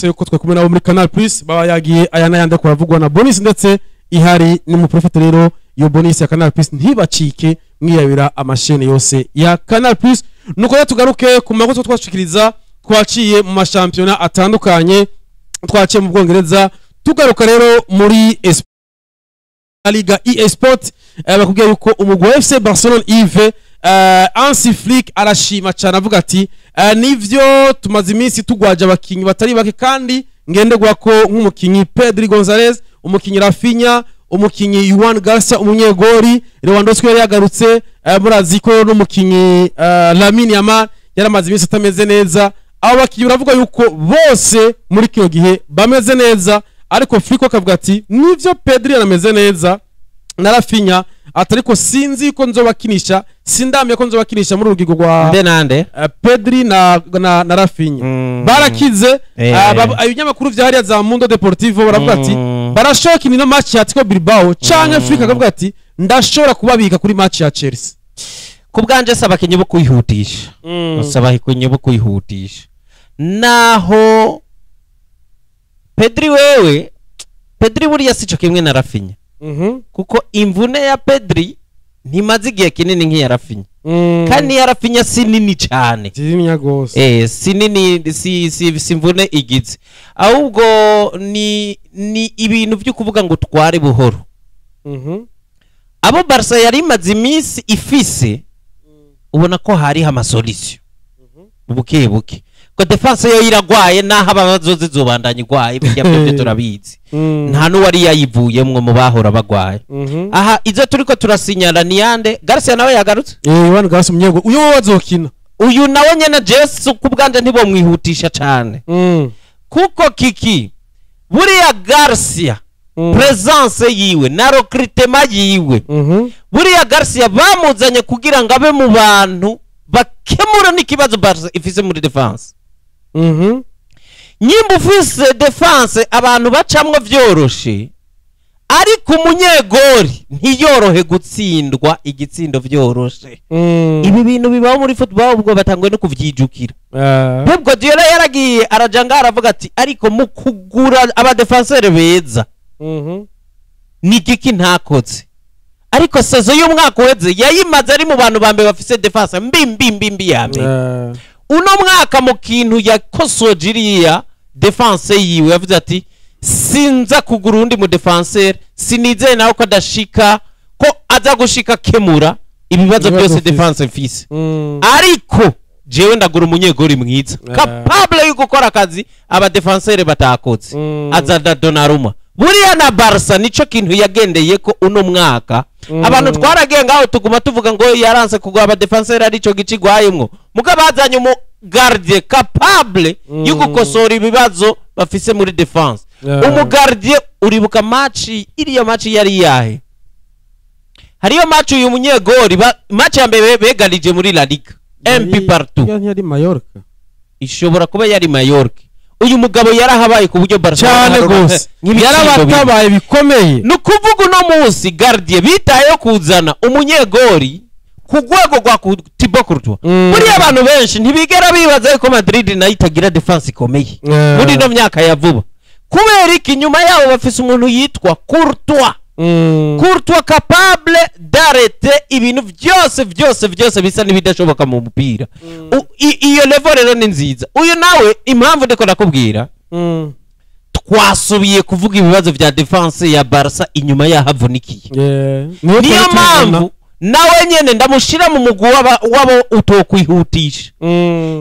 Yuko twe kumwe nabo muri Canal Plus baba yagiye aya n'ayandi kuravugwa na bonus, ndetse ihari ni mu profite rero iyo bonus ya Canal Plus ntibacike, mwiyabira amashene yose ya Canal Plus. Nuko rero tugaruke ku makuru twashikiriza. Twaciye mu mashampiyona atandukanye, twaciye mu Bwongereza, tugaruka rero muri La Liga EA Sport. Bakubwiye yuko umugwi wa FC Barcelona, Yves, Hansi Flick arashima cyane, avuga ati nivyo tumaze iminsi tugwaje abakinyi batari bake kandi ngenderwa ko, nk'umukinyi Pedri Gonzalez, umukinyi Raphinha, umukinyi Joan Garcia, umunyegori Lewandowski yari yagarutse. Murazi ko n'umukinyi Lamine Yamal yaramaze iminsi atameze neza. Abo bakinyi baravuga yuko bose muri kino gihe bameze neza, ariko Flick akavuga ati nivyo, Pedri yarameze neza na Raphinha, atariko sinzi ko nzobakinisha, sindamye ko nzobakinisha muri urugigo rwa Nde nande? Pedri na Raphinha barakize. Ibinyamakuru vya hariya za Mundo Deportivo baravuga ati barashobora gukina ino match ya Atletico Bilbao, canke Flick akavuga ati ndashobora kubabika kuri match ya Chelsea. Ku bwanje si abakinyi bo kwihutisha, si abakinyi bo kwihutisha. Naho Pedri, wewe Pedri buriya sico kimwe na Raphinha, kuko imvune ya Pedri ntimaze igihe kinini nk'iya Raphinha, kandi iya Raphinha si nini cyane. Zimya gose. Si nini, si imvune igize, ahubwo ni ibintu byo kuvuga ngo tware buhoro. Abo Barca yari imaze iminsi ifise, ubona ko hariho ama solution buke buke, ko défense yo iragwaye, naho abazozi zobandanya igwaye, bijya byo turabizi. Nta n'uwari yayivuyemwo mu bahora bagwaye. Aha izo turiko turasinyana ni yande? Garcia nawe yagarutse. Joan Garcia, umunyego uyu wowe azokina. Uyu nawe nyene Jesu ku bwanje ntibomwihutisha cane, kuko kiki buriya Garcia, présence yiwe na recrutement yiwe, buriya Garcia bamuzanye kugira ngo abe mu bantu bakemura n'ikibazo Barca ifise muri défense. Nyimba ufise défense abantu bacamwo vyoroshe, ariko umunyegori ntiyorohe gutsindwa igitsindo vyoroshe. Ibi bintu bibaho muri football, ubwo batanguye no kuvyijukira. Pep Guardiola yaragiye araja ngaho aravuga ati ariko mu kugura aba défenseur beza ni igiki ntakoze? Ariko saison y'umwaka uheze yayimaze ari mu bantu ba mbere bafise défense mbi mbi mbi mbi ya mbere. Uno mwaka mu kintu yakosoje iriya défense yiwe, yavuze ati sinza kugura undi mu défenseur sinizeye nawe ko adashika, ko aza gushika kemura ibibazo Ibibazo byose ufise. défense mfise, ariko jewe ndagura umunyegori mwiza capable yo gukora akazi aba défenseur batakoze. Azana Donnarumma. Buriya na Barca nico kintu yagendeye ko uno mwaka. Abantu twaragiye ngaho tuguma tuvuga ngo yaranse kugura aba défenseur, arico gici gwayemwo, muga bazanye umu gardien capable yo gukosora ibibazo bafise muri défense. Umu gardien, uribuka match iriya, match yari yahe? Hariyo match uyu munyegori match ya mbere beganije muri La Liga, un but partout. Yari Mallorca. Ishobora kuba yari Mallorca. Uyu mugabo yarahabaye ku buryo Barcelona Cyane haronka gose. nk'ibitsindo bine. Yarabatabaye bikomeye. Ni ukuvuga uno munsi gardien bitayeho kuzana umunyegori ku rwego rwa Thibaut Courtois. Buriya abantu benshi ntibigera bibaza yuko Madrid nayo itagira défense ikomeye muri ino myaka ya vuba. Kubera iki? Inyuma yabo bafise umuntu yitwa Courtois. Courtois capable d'arrêter ibintu byose byose byose bisa n'ibidashoboka mu mupira. Iyo level rero ni nziza. Uyu nawe, impamvu ndiko ndakubwira, twasubiye kuvuga ibibazo vya défense ya Barca inyuma yahavunikiye. Niyo Niyo twari tubibona. mpamvu nawe nyene ndamushira mu mugwi wabo utokwihutisha.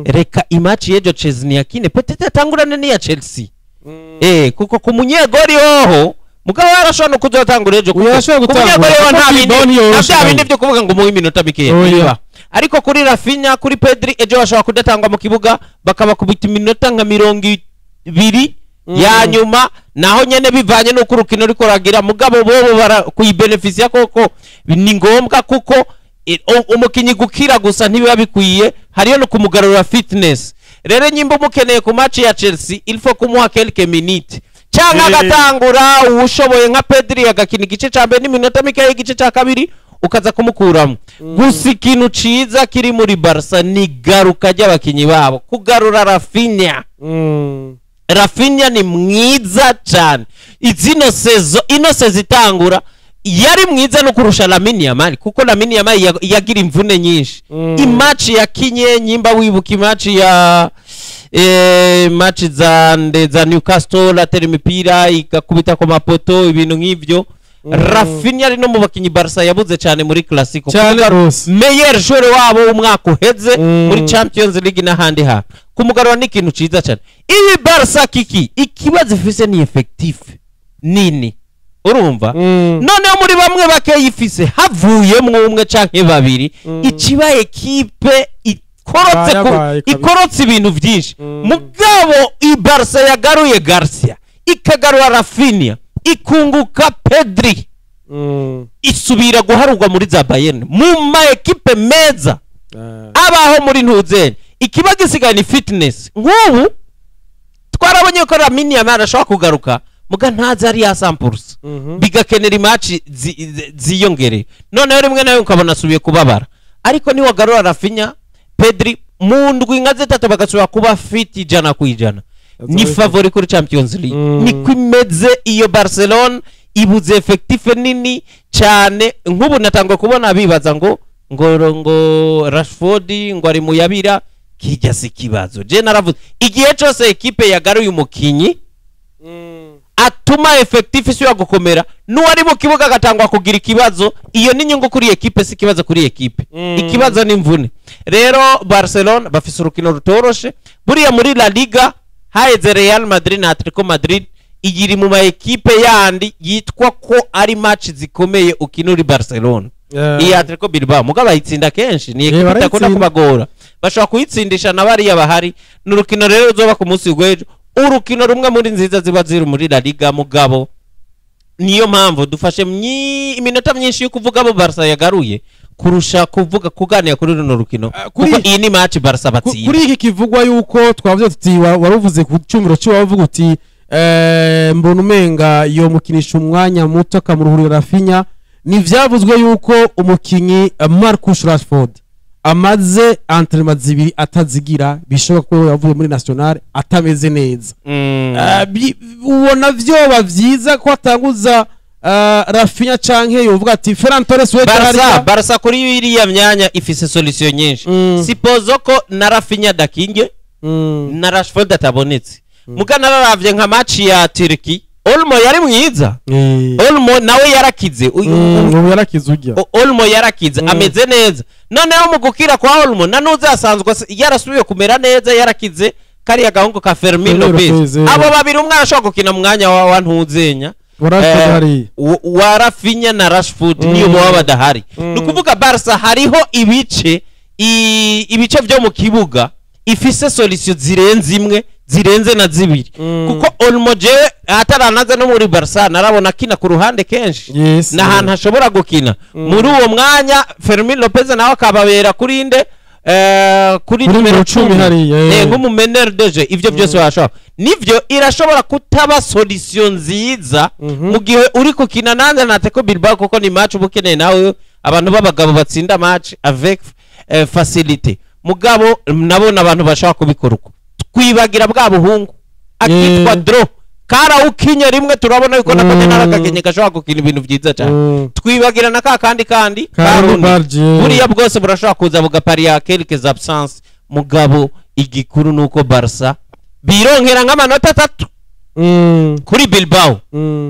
Reka i match y'ejo Chelsea yakine, peut-être atangurane n'iya Chelsea. Kuko ku munyegori hoho mugabo yarashobora no kuzotangura ejo, kuko Oya, yarashobora ku gutangura, munyegori ho kuko nta bindi Bilbao ntiyoroshe nta bya bindi nayo. byo kuvuga ngo umuhe iminota mikeya Oya. biba. Ariko kuri Raphinha, kuri Pedri, ejo bashobora kudatangwa mu kibuga, bakabakubita iminota nka 20 ya nyuma, naho nyene bivanye n'uko urukino ruriko ruragira. Mugabo bobo bara kuyibenefisiya koko ni ngombwa, kuko umukinyi gukira gusa ntibiba bikwiye, hariyo no kumugarura fitness. Rero nyimba umukeneye ku match ya Chelsea, il faut kumuha quelques minutes canke agatangura uwushoboye nka Pedri, agakina igice ca mbere n'iminota mikeya y'igice ca kabiri, ukaza kumukuramo. Gusa ikintu ciza kiri muri Barca ni garuka ry'abakinyi babo, kugarura Raphinha. Raphinha ni mwiza cyane izino saison, ino saison itangura yari mwiza no kurusha Lamine Yamal, kuko Lamine Yamal yagira imvune nyinshi. Imatch yakinye, nyimba wibuka imatch ya match za nde, za Newcastle, atera imipira igakubita ku mapoto, ibintu nk'ivyo. Raphinha ari no mu bakinyi Barca yabuze cyane muri Clasico. Cyane rwose. Meilleur joueur wabo w'umwaka uheze muri Champions League n'ahandi ha kumugarura ni ikintu ciza cyane. Iyi Barca kiki ikibazo ifise ni effectif nini, urumva? Noneho muri bamwe bakeyifise havuyemwo umwe canke babiri, ikiba ekipe ikorotse Bayabaye kabisa. Ikorotse ibintu byinshi. Mugabo i Barca yagaruye Garcia, ikagarura Raphinha, ikunguka Pedri, isubira guharurwa muri za Bayern mu ma ekipe meza abaho muri ntuzeni. Ikiba gisigaye ni fitness. Nk'ubu twarabonye ko Lamine Yamal ashobora kugaruka, muga ntazi ari ya 100%, bigakenera imatch ziyongere. Noneho rimwe nawe ukabona asubiye kubabara, ariko niwagarura Raphinha, Pedri, mu ndwi nka zitatu bagasubira kuba fit 100%, ni favori kuri Champions League. Niko imeze iyo Barcelona ibuze effectif nini cyane. Nk'ubu natangwa kubona bibaza ngo Rashford ngo ari muyabira kijya, si kibazo. Je naravuze, igihe cyose ekipe yagaruye umukinyi atuma effectif isubira gukomera, n'uwari mu kibuga agatangwa kugira ikibazo, iyo ni inyungu kuri ekipe, si ikibazo kuri ekipe. Ikibazo ni imvune. Rero Barcelona bafise urukino rutoroshe buriya muri La Liga. Haheze Real Madrid na Atletico Madrid, iri mu ma ekipe yandi yitwa ko ari match zikomeye ukina uri Barcelona. Iyi Atletico Bilbao mugabo bayitsinda kenshi, ni ekipe idakunda Barayitsinda. kubagora, bashobora kuyitsindisha na bariya bahari. Ni urukino rero ruzoba ku munsi w'ejo, urukino rumwe muri nziza ziba ziri muri La Liga. Mugabo niyo mpamvu dufashe iminota myinshi yo kuvuga abo Barca yagaruye kurusha kuvuga kuganira kuri runo rukino, kuko iyi ni match Barca batsinda. Kuri iki kivugwa yuko twavuze tuti waruvuze ku cyumviro cyo wavuga uti mbona umenga yo mukinisha umwanya muto akamuruhurira Raphinha, ni vyavuzwe yuko umukinyi Marcus Rashford amaze entraînement zibiri atazigira, bishoboka ko yavuye muri national atameze neza. Ubona vyoba vyiza ko atanguza Raphinha canke yovuga ati Ferran Torres we Barca hariya? Barca kuri iriya myanya ifise solution nyinshi. Supposons ko na Raphinha dakinge na Rashford atabonetse, muga nararavye nka match ya Turkey, Olmo yari mwiza. Olmo nawe yarakize. Ubu yarakize ujya. Olmo yarakize, ameze neza. Noneho mu gukira kwa Olmo nanuze asanzwe yarasubiye kumera neza, yarakize kariya gahungu ka Fermin Fermin Lopez. Lopez, Abo babiri umwe arashobora gukina mu mwanya wa ntuzenya wa Rashford hariya. Wa Raphinha na Rashford niyo baba badahari. Ni ukuvuga Barca hariho ibice ibice byo mu kibuga ifise solution zirenze imwe, zirenze na zibiri, kuko Olmo jewe ataranaza no muri Barca narabona akina ku ruhande kenshi, n'ahantu ashobora gukina muri uwo mwanya. Fermin Lopez nawe akababera kuri inde, kuri Kuri nimero nimero 10 10 hariya, nk'umu meneur de jeu. Ivyo byose washobora, nivyo irashobora kutaba solution nziza mu gihe uri gukina nanze na Atletico Bilbao, kuko ni match uba ukeneye nawe abantu b'abagabo batsinda match avec facilité. Mugabo nabona abantu bashobora kubikora uko twibagira bwa buhungu akitwa Dro karawukinye rimwe, turabona yuko nako nyene ari akagenye gashobora gukina ibintu vyiza cyane. Twibagira na ka kandi kandi Ka Rooney. Barge. Buriya bwose burashobora kuza bugapariya quelques absences. Mugabo igikuru nuko Barca bironkera nk'amanota 3 kuri Bilbao,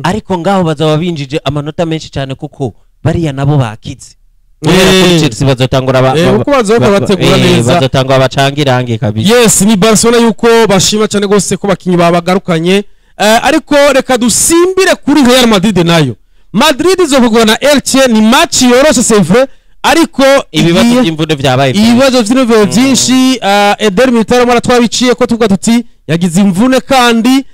ariko ngaho bazaba binjije amanota menshi cyane, kuko bariya nabo bakize guhera kuri Chelsea bazotangura Kuko bazoba bategura neza. Bazotangura bacanga irangi kabisa. Yes, ni Barcelona yuko bashima cyane gose ko bakinyi babagarukanye. Ariko reka dusimbire kuri Real Madrid nayo. Madrid izokugura na Elche, ni match yoroshe, c'est vrai, ariko ibibazo igiye by'imvune byabaye byinshi. Ibibazo vy'imvune byinshi. Eder Militao mara twabiciye ko tuvuga tuti yagize imvune kandi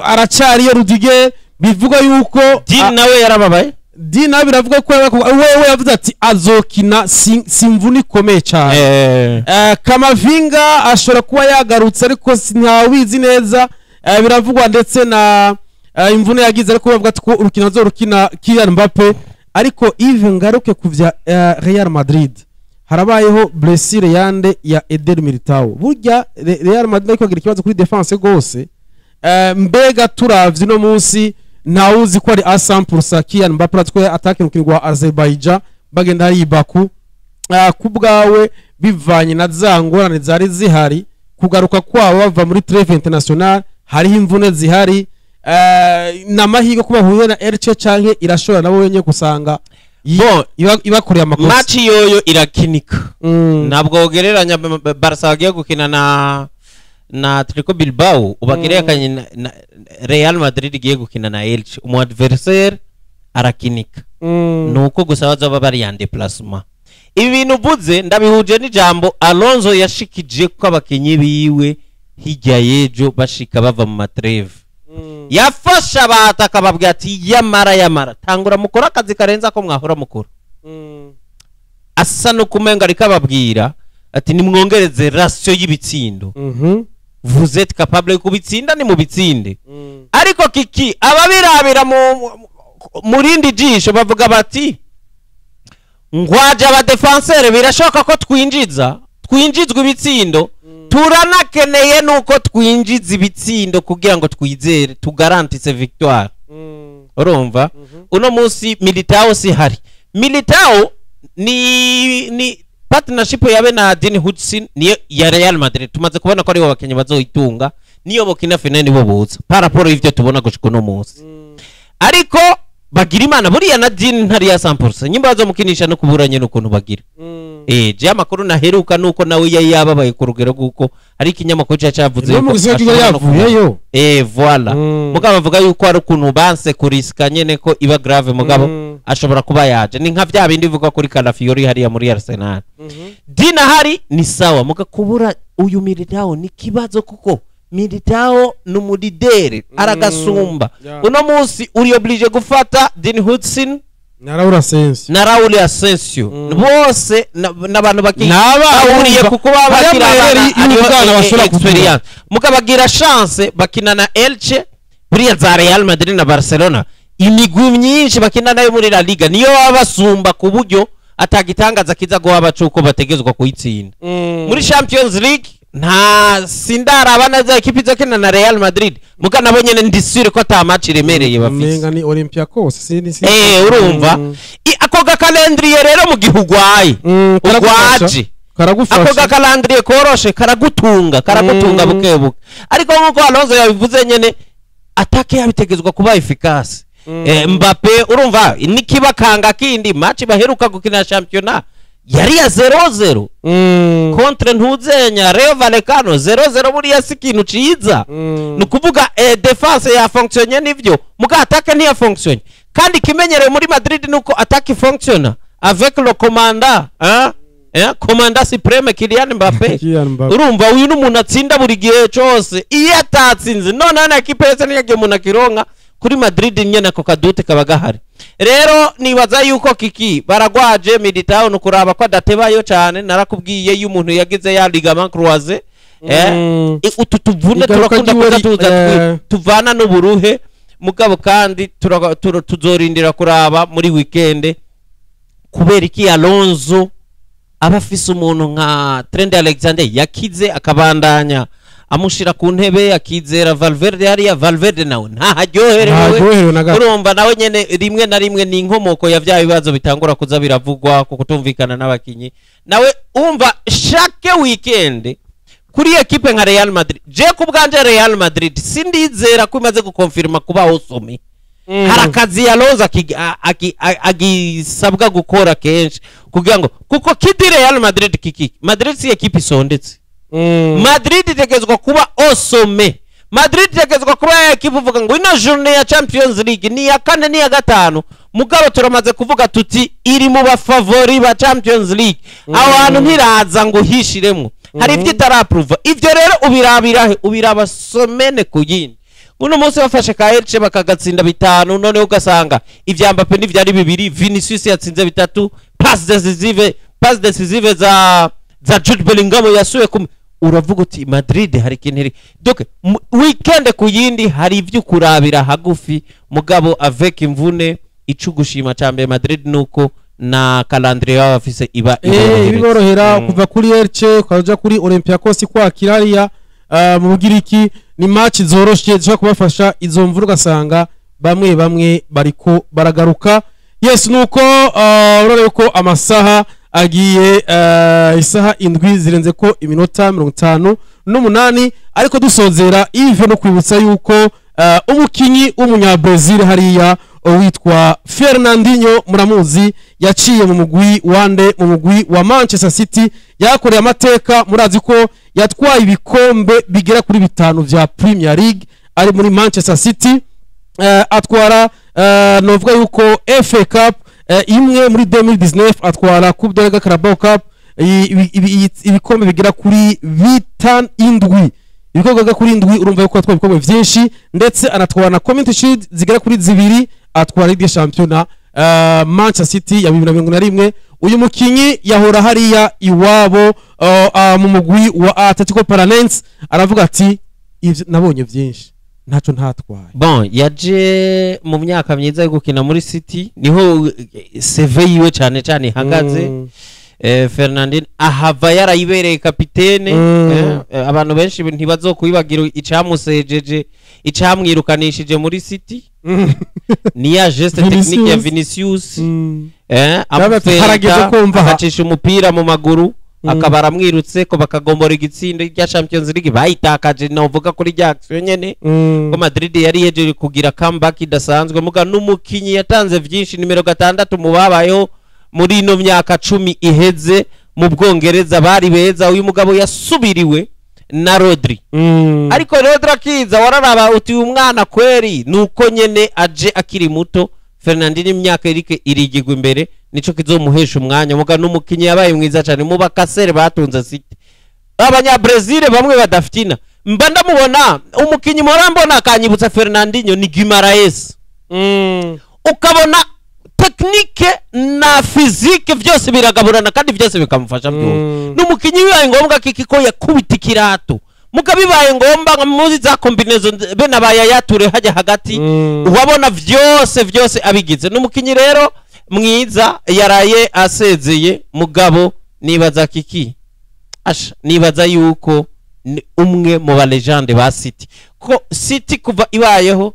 aracyariyo. Rudiger bivuga yuko Dean nawe yarababaye. Dina biravuga ko wewe yavuze ati azokina, si imvune ikomeye cyane. Kamavinga ashobora kuba yagarutse, ariko ntawizi neza. Biravugwa ndetse na imvune yagize, ariko bavuga ati ko urukino azorukina Kylian Mbappe. Ariko Yves, ngaruke ku vya Real Madrid. Harabayeho blessure yande ya Eder Militao. Burya Real Madrid ariko agira ikibazo kuri défense gose. Mbega turavye no munsi, ntawuzi ko ari a 100% Kylian Mbappe twe attaque mu rwa Azerbaijan bagenda hari Baku. Ku bwawe, bivanye na za ngorane zari zihari, kugaruka kwabo bava muri trêve international, hariho imvune zihari, n'amahirwe ko bahuye na Elche, canke irashobora nabo wenye gusanga Bon, ibakoreye amakosa? Match yoyo irakinika. Ntabwo ugereranya Barca bagiye gukina na Atletico Bilbao, ubagereranye na Real Madrid igiye gukina na Elche. Umu adversaire arakinika, nuko gusa bazoba bari en déplacement. Ibi bintu uvuze ndabihuje n'ijambo Alonso yashikije ko abakinyi biwe hirya y'ejo bashika bava mu ma trêve, yafashe abataka babwira ati: "Yamara yamara, tangura mukora akazi karenza ko mwahora mukora." Asa no kumenga ariko ababwira ati: "Nimwongereze ration y'ibitsindo, vous êtes capable kubitsinda, ni mubitsinde." Ariko kiki ababirabira mu rindi jisho bavuga bati: "Ngwaje aba défenseurs, birashoboka ko twinjizwa ibitsindo, turanakeneye nuko twinjiza ibitsindo kugira ngo twizere tugarantise victoire." Urumva, uno munsi Militao si hari. Militao ni partnership yabe na Dean Hudson niyo ya Real Madrid. Tumaze kubona ko aribo bakenye bazoyitunga, niyo bokina finale, nibo buza par rapport y'ivyo tubona gushika uno munsi. Ariko bagira imana, buriya na Dean ntari ya 100%, nyimba bazomukinisha no kuburanye n'ukuntu bagira. Je amakuru naheruka nuko nawe yari yababaye ku rugero rw'uko hari ikinyamakuru cya cyavuze No mu yuko gisagara ashobora no kuba- yavuyeyo. Voilà. Mugabo bavuga yuko hari ukuntu banse kurisika nyene ko iba grave, mugabo ashobora kuba yaje. Ni nka vya bindi bivuga kuri Calafiori hariya muri Arsenal. Dina hari ni sawa, muga kubura uyu Militao ni kibazo, kuko Militao ni umu leader, aragasumba. Uno munsi uri obligé gufata Dean Hudson na Raul Asensio. Na Raul Asensio. Bose n'abantu baki N'abana bahuriye urumva, kuko baba hariyo bakiri amayeri abana, hariho y'ubwana bashobora kugura. experience, mukabagira chance bakina na Elche. Buriya za Real Madrid na Barcelona, imigwi myinshi bakina nayo muri La Liga, niyo baba basumba ku buryo atagitangaza kiza guhaba cuko bategezwa kuyitsinda. Muri Champions League nta sindaraba neza ekipi izokina na Real Madrid, muga nabo nyene ndi sûr ko ata match iremereye bafise. Umenga ni Olympiacos, si. Urumva, ako ga calendrier rero mu gihe ugwaye Karagufasha. ugwaje, Karagufasha. ako ga calendrier koroshe karagutunga buke buke. Ariko nkuko Alonso yabivuze nyene, attaque yabitegezwa kuba efficace. Mbappe, urumva, nikiba kanga kindi match baheruka gukina championnat yari ya 0-0 contre ntuzenya Rayo Vallecano. 0-0 buriya si ikintu ciza. Ni ukuvuga défense ya fonctionne nivyo, muga attaque ntiya fonctionne. Kandi ikimenyerewe muri Madrid nuko attaque fonctionne avec le commandant, hein? Commandant suprême Kylian Mbappé. Kylian Mbappe. Urumva, uyu ni umuntu atsinda buri gihe cose. Iyo atatsinze none na ekipe yose niyagiye umuntu akironka kuri Madrid nyene, ako kadute kaba gahari. Rero nibaza yuko kiki baragwaje Militao, ni ukuraba ko adatebayo cane. Narakubwiye, iyo umuntu yagize ya ligament croisé, utu tuvune Igaruka turakunda ry'iwe kuza tuza tuvana n'uburuhe. Mugabo kandi tuzorindira kuraba muri weekend, kubera iki Alonso aba afise umuntu nka Trent Alexander yakize, akabandanya amushira ku ntebe, akizera Valverde hariya. Valverde nawe ntaharyoherewe. Ntaryoherewe na gato. Urumva, nawe nyene rimwe na rimwe ni inkomoko ya vya bibazo bitangura kuza biravugwa ku kutumvikana n'abakinyi. Nawe umva, chaque weekend kuri ekipe nka Real Madrid, je ku bwanje Real Madrid sindizera ko imaze gukonfirma kubaho sommet. Hari akazi Alonso agisabwa gukora kenshi kugira ngo, kuko kidi Real Madrid, kiki Madrid si ekipe isondetse. Madrid itegezwa kuba au sommet. Madrid itegezwa kuba ya ekipe uvuga ngo ino journée ya Champions League ni iya kane, ni iya gatanu, mugabo turamaze kuvuga tuti iri mu ba favoris ba Champions League. Aho hantu ntiraza ngo uhishiremwo, hari ibyo itarapruva. Ivyo rero ubirabira he? Ubiraba semaine ku yindi. Uno munsi bafashe ka Elche bakagatsinda 5, noneho ugasanga ivya Mbappe ntivyari bibiri, Vinicius yatsinze bitatu, passe décisive za Jude Bellingham yasuye kum, uravuga uti Madrid hari ikintu iri. Donc weekend ku yindi hari ivyo kurabira hagufi. Mugabo avec imvune, ico gushima ca mbere Madrid nuko Na calendrier baba bafise iba ibiborohera kuva kuri Elche ukaja kuri Olympiacos kwakira hariya mu Bugiriki, ni match zoroshe zishobora kubafasha izo mvura, ugasanga bamwe bamwe bariko baragaruka. Yes, nuko urabona yuko amasaha agiye, isaha 7 zirenze ko iminota 58. Ariko dusozera, Yves, no kwibutsa yuko umukinyi w'umunyabrazil hariya witwa Fernandinho, muramuzi, yaciye mu mugwi wande, mu mugwi wa Manchester City, yakoreye amateka. Murazi ko yatwaye ibikombe bigera kuri 5 vya Premier League ari muri Manchester City. Atwara novuga yuko FA Cup imwe muri 2019, atwara Coupe de la Liga, Carabao Cup, ibikombe bigera kuri 5, 7, ibikombe bigera kuri 7. Urumva yuko atwaye ibikombe vyinshi, ndetse anatwara na Community Shield zigera kuri 2, atwara Ligue des Champions Manchester City ya 2021. Uyu mukinyi yahora hariya iwabo mu mugwi wa Atletico Paranaense. Aravuga ati: "Ivyo nabonye vyinshi, ntaco ntatwaye." Bon, yaje mu myaka myiza yo gukina muri City, niho CV yiwe cyane cyane ihagaze. Fernandinho ahava yarayibereye kapitene. Abantu benshi ntibazokwibagira icamusejeje, icamwirukanishije muri City, ni ya geste technique ya Vinicius. Harageze kumva aha. Agacisha umupira mu maguru, akaba aramwirutse ko bakagombora igitsindo rya Champions League bayitakaje. Novuga kuri rya action nyene ko Madrid yari yejeje kugira comeback idasanzwe. Muga n'umukinyi yatanze vyinshi, nimero 6 mu babayeho muri ino myaka 10 iheze mu Bwongereza bari beza. Uyu mugabo yasubiriwe na Rodri, ariko Rodri akiza wararaba uti: "Uyu mwana kweri nuko nyene aje akiri muto." Fernandinho imyaka irike irigirwa imbere, nico kizomuhesha umwanya. Muga n'umukinyi yabaye mwiza cyane mu bakasere batunze City, abanya-Brazil bamwe badafitina. Mba ndamubona umukinyi mpora mbona akanyibutsa Fernandinho ni Guimaraes. Ukabona technique na physique byose biragaburana kandi byose bikamufasha byose. N'umukinyi bibaye ngombwa kiki ko yakubita ikirato, muga bibaye ngombwa nka muri za combinaison be na bayayature hajya hagati, wabona vyose vyose abigize. N'umukinyi rero mwiza yaraye asezeye. Mugabo nibaza kiki asha, nibaza yuko ni umwe mu ba légende ba City, ko City kuva ibayeho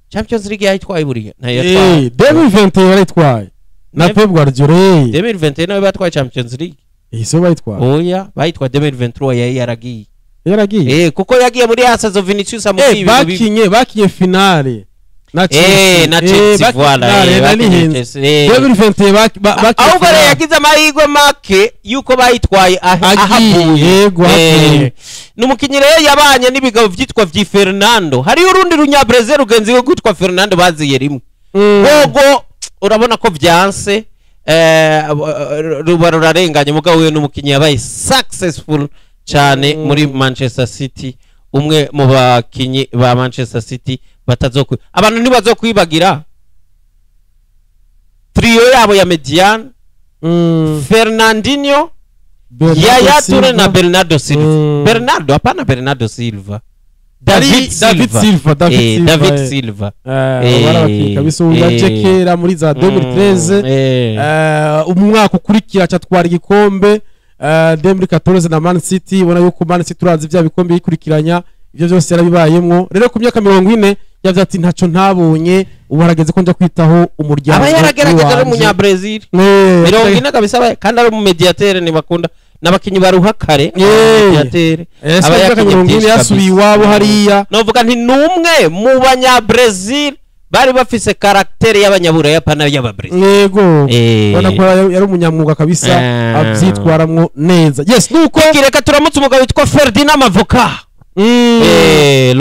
Champions League yayitwaye buriya ntayo yatwaye. 2021 yarayitwaye na Pep Guardiola. 2021 nawe batwaye Champions League. So bayitwaye. Oya, bayitwaye 2023, yari yaragiye. Yaragiye. Kuko yagiye muri ya saison Vinicius amubwiye ibintu bibi. Bakinye finale na Chelsea. Na Chelsea, bakinye voilà. finale, Bakinye nanihenze. Chelsea. 2021 bakinye Ahubwo rero finale. Yagize amahirwe make yuko bayitwaye Agiye, ahavuye. Yego, ahavuye. Ni umukinyi rero yabanye n'ibigabo vyitwa vyi Fernando. Hariyo urundi runyabrazil rugenzi we rwitwa Fernando baziye rimwe. Gogo urabona ko vyanse, ruba rurarenganye. Mugabo we n'umukinyi yabaye successful cyane muri Manchester City, umwe mu bakinyi ba Manchester City batazokwi abantu ntibazokwibagira trio yabo ya médiane: Fernandinho, Bernardo Yaya Toure Silva. Na Bernardo Silva. Bernardo, hapana Bernardo Silva, David David Silva. Silva, David Silva, David Silva. Barabakinyi kabisa. Ubu yaje kera muri za 2013. Umwaka ukurikira acatwara igikombe 2014 na Man City. Ubona yuko Man City, urazi bya bikombe yikurikiranya, ibyo byose yarabibayemwo. Rero ku myaka 40 yavuze ati: "Ntaco ntabonye, ubu harageze ko nja kwitaho umuryango Aba yaragerageje ari wanje." umunyabrazil 40 kabisa, kandi ari umumediatere. Ntibakunda n'abakinyi baruha kare, abamediatere. Aba Aba myaka yakinye 40 byinshi yasubiye kabisa. iwabo hariya. Novuga nti numwe mu banyabrazil bari bafise caractère y'abanyaburaya, pana y'ababrezil. Yego, ubona ko yari umunyamwuga kabisa, avyitwaramwo neza. Yes, nuko Reka turamutse umugabo witwa Ferdinand Mavoka. Le